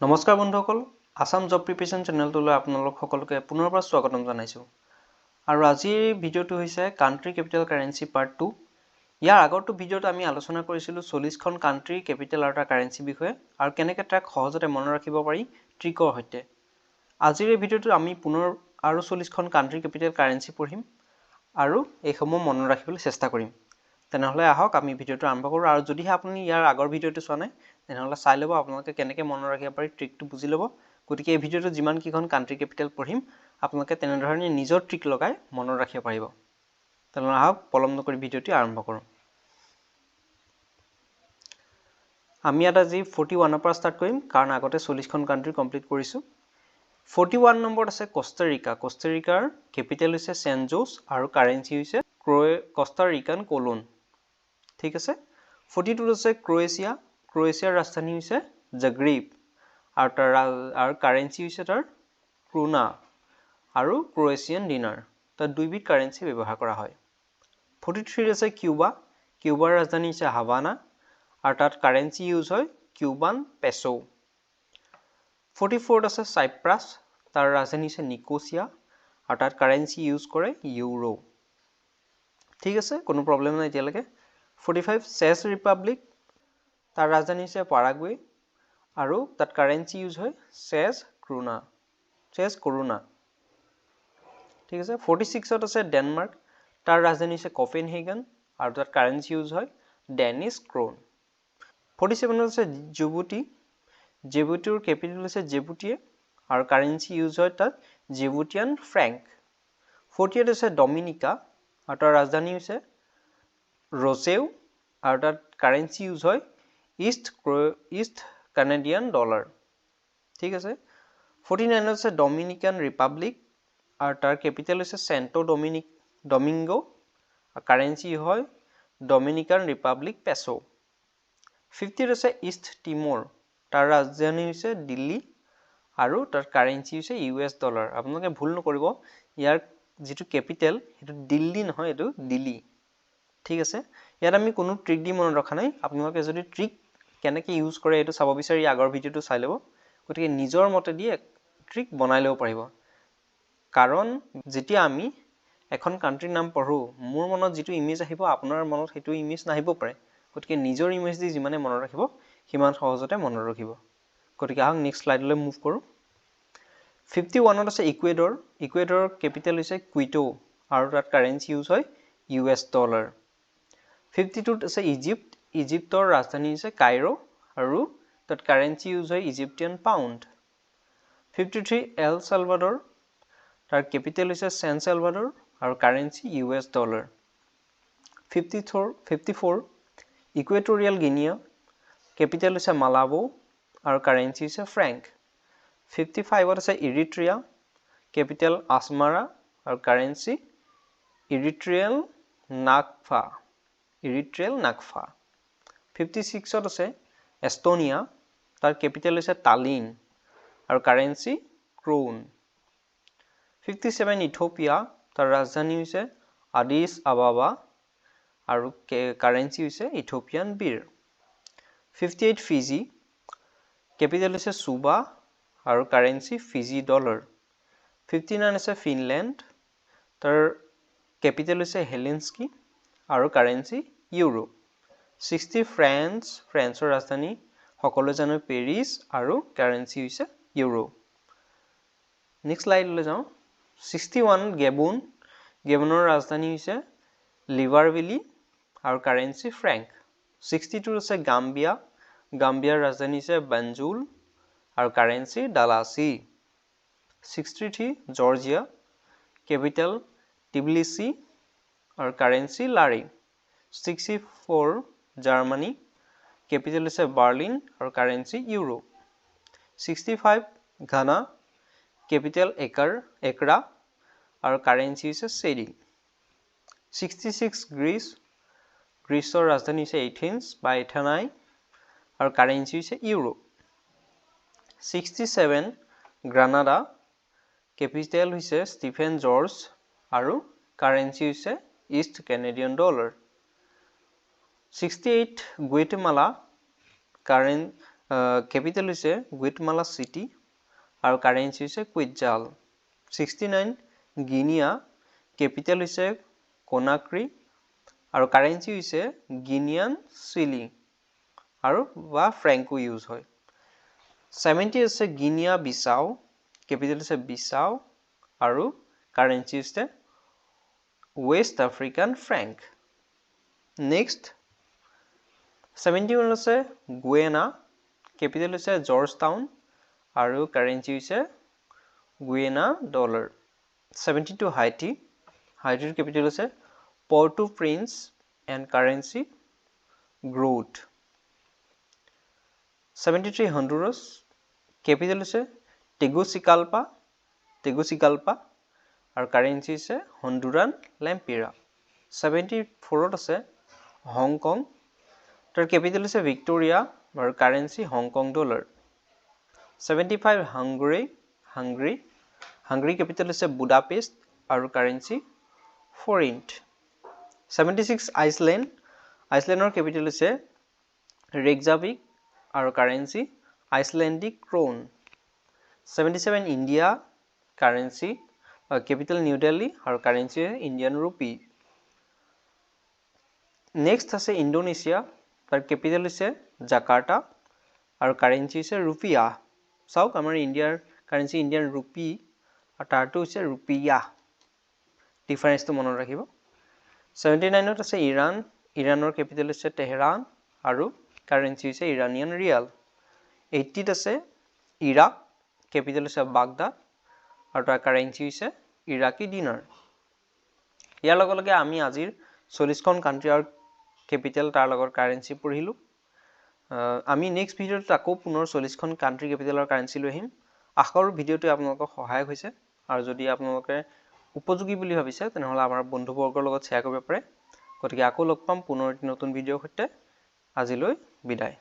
নমস্কাৰ বন্ধুসকল, Assam job preparation চেনেলটোলৈ আপোনালোক সকলোকে পুনৰবাৰ স্বাগতম জনাইছোঁ। আৰু আজিৰ ভিডিঅ'টো হৈছে country capital currency part 2। ইয়াৰ আগৰটো ভিডিঅ'ত আমি আলোচনা কৰিছিলোঁ 40খন কাণ্ট্ৰিৰ কেপিটেল আৰু তাৰ কাৰেঞ্চিৰ বিষয়ে আৰু কেনেকৈ তাক সহজতে মনত ৰাখিব পাৰি ট্ৰিকৰ সৈতে। আজিৰ এই ভিডিঅ'টোত আমি পুনৰ আৰু 40খন কাণ্ট্ৰি কেপিটেল কাৰেঞ্চি পঢ়িম আৰু এইসমূহ মনত ৰাখিবলৈ চেষ্টা কৰিম। তেনেহ'লে আহক, আমি ভিডিঅ'টো আৰম্ভ কৰোঁ। আৰু যদিহে আপুনি ইয়াৰ আগৰ ভিডিঅ'টো চোৱা নাই, তেনেহ'লে চাই ল'ব। আপোনালোকে কেনেকৈ মনত ৰাখিব পাৰি ট্ৰিকটো বুজি ল'ব। গতিকে এই ভিডিঅ'টোত যিমানকেইখন কাণ্ট্ৰি কেপিটেল পঢ়িম, আপোনালোকে তেনেধৰণে নিজৰ ট্ৰিক লগাই মনত ৰাখিব পাৰিব। তেনেহ'লে আহক, পলম নকৰি ভিডিঅ'টি আৰম্ভ কৰোঁ। আমি ইয়াত আজি 41ৰ পৰা ষ্টাৰ্ট কৰিম, কাৰণ আগতে 40খন কাণ্ট্ৰি কমপ্লিট কৰিছোঁ। 41 নম্বৰত আছে কষ্টাৰিকা। কষ্টাৰিকাৰ কেপিটেল হৈছে চেণ্ট জ'ছ আৰু কাৰেঞ্চি হৈছে কষ্টাৰিকান কলোন। ঠিক আছে। 42ত আছে ক্ৰ'ৱেছিয়া। ক্ৰ'ৱেছিয়াৰ ৰাজধানী হৈছে জাগ্ৰিব আৰু তাৰ আৰু কাৰেঞ্চি হৈছে তাৰ ক্ৰোনা আৰু ক্ৰ'ৱেছিয়ান ডিনাৰ। তাত দুইবিধ কাৰেঞ্চি ব্যৱহাৰ কৰা হয়। 43ত আছে কিউবা। কিউবাৰ ৰাজধানী হৈছে হাভানা আৰু তাত কাৰেঞ্চি ইউজ হয় কিউবান পেছ'। 44ত আছে চাইপ্ৰাছ। তাৰ ৰাজধানী হৈছে নিকোচিয়া আৰু তাত কাৰেঞ্চি ইউজ কৰে ইউৰ'। ঠিক আছে, কোনো প্ৰব্লেম নাই এতিয়ালৈকে। 45 চেছ ৰিপাব্লিক। তাৰ ৰাজধানী হৈছে পাৰাগুৱে আৰু তাত কাৰেঞ্চি ইউজ হয় চেছ ক্ৰুনা, চেছ কৰোণা। ঠিক আছে। 46ত আছে ডেনমাৰ্ক। তাৰ ৰাজধানী হৈছে কপেনহেগেন আৰু তাত কাৰেঞ্চি ইউজ হয় ডেনিছ ক্ৰোন। 47ত আছে জিবুটি। জিবুটিৰ কেপিটেল হৈছে জিবুটিয়ে আৰু কাৰেঞ্চি ইউজ হয় তাত জিবুটিয়ান ফ্ৰেংক। 48 আছে ডমিনিকা আৰু তাৰ ৰাজধানী হৈছে ৰছেও আৰু তাত কাৰেঞ্চি ইউজ হয় ইষ্ট কানাডিয়ান ডলাৰ। ঠিক আছে। 49ত আছে ডমিনিকান ৰিপাব্লিক আৰু তাৰ কেপিটেল হৈছে চেণ্টো ডমিংগ', কাৰেঞ্চি হয় ডমিনিকান ৰিপাব্লিক পেছ'। 50ত আছে ইষ্ট টিমৰ। তাৰ ৰাজধানী হৈছে দিল্লী আৰু তাৰ কাৰেঞ্চি হৈছে ইউ এছ ডলাৰ। আপোনালোকে ভুল নকৰিব, ইয়াৰ যিটো কেপিটেল সেইটো দিল্লী নহয়, এইটো দিল্লী। ঠিক আছে। ইয়াত আমি কোনো ট্ৰিক দি মনত ৰখা নাই। আপোনালোকে যদি ট্ৰিক কেনেকৈ ইউজ কৰে এইটো চাব বিচাৰি আগৰ ভিডিঅ'টো চাই ল'ব। গতিকে নিজৰ মতে দি ট্ৰিক বনাই ল'ব পাৰিব। কাৰণ যেতিয়া আমি এখন কাণ্ট্ৰিৰ নাম পঢ়োঁ, মোৰ মনত যিটো ইমেজ আহিব, আপোনাৰ মনত সেইটো ইমেজ নাহিব পাৰে। গতিকে নিজৰ ইমেজ দি যিমানে মনত ৰাখিব, সিমান সহজতে মনত ৰাখিব। গতিকে আহক, নেক্সট শ্লাইডলৈ মুভ কৰোঁ। 51ত আছে ইকুৱেডৰ। ইকুৱেডৰৰ কেপিটেল হৈছে কুইটো আৰু তাত কাৰেঞ্চি ইউজ হয় ইউ এছ ডলাৰ। 52ত আছে ইজিপ্ত। ইজিপ্তৰ ৰাজধানী হৈছে কাইৰ' আৰু তাত কাৰেঞ্চি ইউজ হয় ইজিপ্তিয়ান পাউণ্ড। 53 এল চালভাডৰ। তাৰ কেপিটেল হৈছে চেন চালভাডৰ আৰু currency US dollar. 54 Equatorial Guinea. Capital হৈছে মালাবো আৰু কাৰেঞ্চি হৈছে ফ্ৰেংক। 55ত আছে ইৰিট্ৰিয়া। কেপিটেল আছমাৰা আৰু কাৰেঞ্চি ইৰিট্ৰিয়েল নাকফা, ইৰিট্ৰিয়েল নাকফা। 56ত আছে এষ্টনিয়া। তাৰ কেপিটেল হৈছে তালিন আৰু কাৰেঞ্চি ক্ৰোন। 57 ইথিঅ'পিয়া। তাৰ ৰাজধানী হৈছে আদিছ আবাবা আৰু কাৰেঞ্চি হৈছে ইথিঅ'পিয়ান বিৰ। 58 ফিজি। কেপিটেল হৈছে চুবা আৰু কাৰেঞ্চি ফিজি ডলাৰ। 59 আছে ফিনলেণ্ড। তাৰ কেপিটেল হৈছে হেলিনস্কি আৰু কাৰেঞ্চি ইউৰ'। 60 ফ্ৰান্স। ফ্ৰান্সৰ ৰাজধানী সকলোৱে জানো পেৰিছ আৰু কাৰেঞ্চি হৈছে ইউৰ'। নেক্সট শ্লাইডলৈ যাওঁ। 61 গেবুন। গেবুনৰ ৰাজধানী হৈছে লিবাৰভিলি আৰু কাৰেঞ্চি ফ্ৰেংক। 62 আছে গাম্বিয়া। গাম্বিয়াৰ ৰাজধানী হৈছে বাঞ্জুল আৰু কাৰেঞ্চি ডালাচি। 63 জৰ্জিয়া। কেপিটেল টিবলিচি আৰু কাৰেঞ্চি লাৰি। 64 জাৰ্মানী। কেপিটেল হৈছে বাৰ্লিন আৰু কাৰেঞ্চি ইউৰ'। 65 ঘানা। কেপিটেল একৰা আৰু কাৰেঞ্চি হৈছে চেডি। 66 গ্ৰীচ। গ্ৰীচৰ ৰাজধানী হৈছে এথেন্স বা এথেনাই আৰু কাৰেঞ্চি হৈছে ইউৰ'। 67 গ্ৰানাডা। কেপিটেল হৈছে ষ্টিফেন জৰ্জ আৰু কাৰেঞ্চি হৈছে ইষ্ট কেনেডিয়ান ডলাৰ। 68 গুৱেটেমালা। কেপিটেল হৈছে গুৱেটমালা চিটি আৰু কাৰেঞ্চি হৈছে কুইটজাল। 69, গিনিয়া, কেপিটেল হৈছে কোনাক্ৰি আৰু কাৰেঞ্চি হৈছে গিনিয়ান চিলি আৰু বা ফ্ৰেংকো ইউজ হয়। 70 আছে গিনিয়া বিচাও, কেপিটেল হৈছে বিচাও আৰু কাৰেঞ্চি হৈছে ৱেষ্ট আফ্ৰিকান ফ্ৰেংক। নেক্সট 71 আছে গুৱেনা, কেপিটেল হৈছে জৰ্জ টাউন আৰু কাৰেঞ্চি হৈছে গুৱেনা ডলাৰ। 72, হাইটি, হাইটিৰ কেপিটেল হৈছে Porto Prince and currency gourde. 73, Honduras, capital হৈছে টেগুচিকালপা, টেগুচিগালপা আৰু কাৰেঞ্চি হৈছে হণ্ডুৰান লেম্পিৰা। 74ত আছে হংকং, তাৰ কেপিটেল হৈছে ভিক্টোৰিয়া আৰু currency Hong Kong dollar. 75, Hungary, Hungary, Hungary capital হৈছে বুডাপেষ্ট আৰু কাৰেঞ্চি ফৰিণ্ট। 76, আইচলেণ্ড, আইচলেণ্ডৰ কেপিটেল হৈছে ৰেকজাভিক আৰু currency Icelandic krona. 77, India, currency capital new Delhi আৰু কাৰেঞ্চি ইণ্ডিয়ান ৰুপি। নেক্সট আছে ইণ্ডোনেছিয়া, তাৰ কেপিটেল হৈছে জাকাৰ্টা আৰু কাৰেঞ্চি হৈছে ৰুপিয়া। চাওক, আমাৰ ইণ্ডিয়াৰ কাৰেঞ্চি ইণ্ডিয়ান ৰুপি আৰু তাৰটো হৈছে ৰুপিয়া, ডিফাৰেঞ্চটো মনত ৰাখিব। 79ত আছে ইৰাণ, ইৰাণৰ কেপিটেল হৈছে তেহৰান আৰু কাৰেঞ্চি হৈছে ইৰাণিয়ান ৰিয়াল। 80ত আছে ইৰাক, কেপিটেল হৈছে বাগদাদ আৰু তাৰ কাৰেঞ্চি হৈছে ইৰাকী ডিনাৰ। ইয়াৰ লগে লগে আমি আজিৰ 40খন কাণ্ট্ৰি আৰু কেপিটেল, তাৰ লগত কাৰেঞ্চি পঢ়িলোঁ। আমি নেক্সট ভিডিঅ'টোত আকৌ পুনৰ 40খন কাণ্ট্ৰি কেপিটেলৰ কাৰেঞ্চি লৈ আহিম। আশা কৰোঁ ভিডিঅ'টোৱে আপোনালোকক সহায়ক হৈছে আৰু যদি আপোনালোকে উপযোগী বুলি ভাবিছে, তেনেহ'লে আমাৰ বন্ধুবৰ্গৰ লগত শ্বেয়াৰ কৰিব পাৰে। গতিকে আকৌ লগ পাম পুনৰ এটি নতুন ভিডিঅ'ৰ সৈতে। আজিলৈ বিদায়।